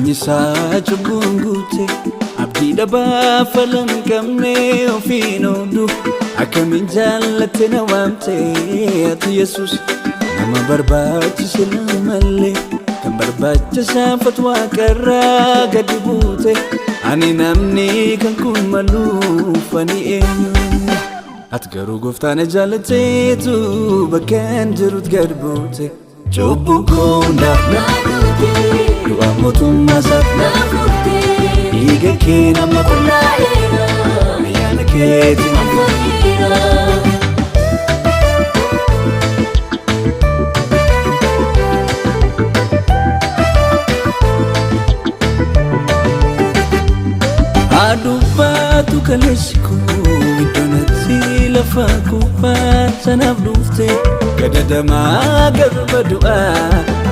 Jireenyi isaa cubbuun guute, abdii dhabaa falan qabne ofiin oolu. Akkamiin jaallatte na waamte ati Yesuus, nama barbaachise namallee kan barbaachisaa waaqarraa gadi buute. Ani namni kan kun maluuf ani eenyu? Ati garuu gooftaan jaallatteetu bakkaan jirut gad buute. Cubbuu koo naaf Na duute. Du'a mootummaa isaaf Na furte. Dhiiga kee nama Qullaa'eera. Ayyaana keetiin Fayyeera. Adubbatu kaleessi koo iddoonatti lafa kubbaa sanaaf dhufte gadadamaa garba du'aa.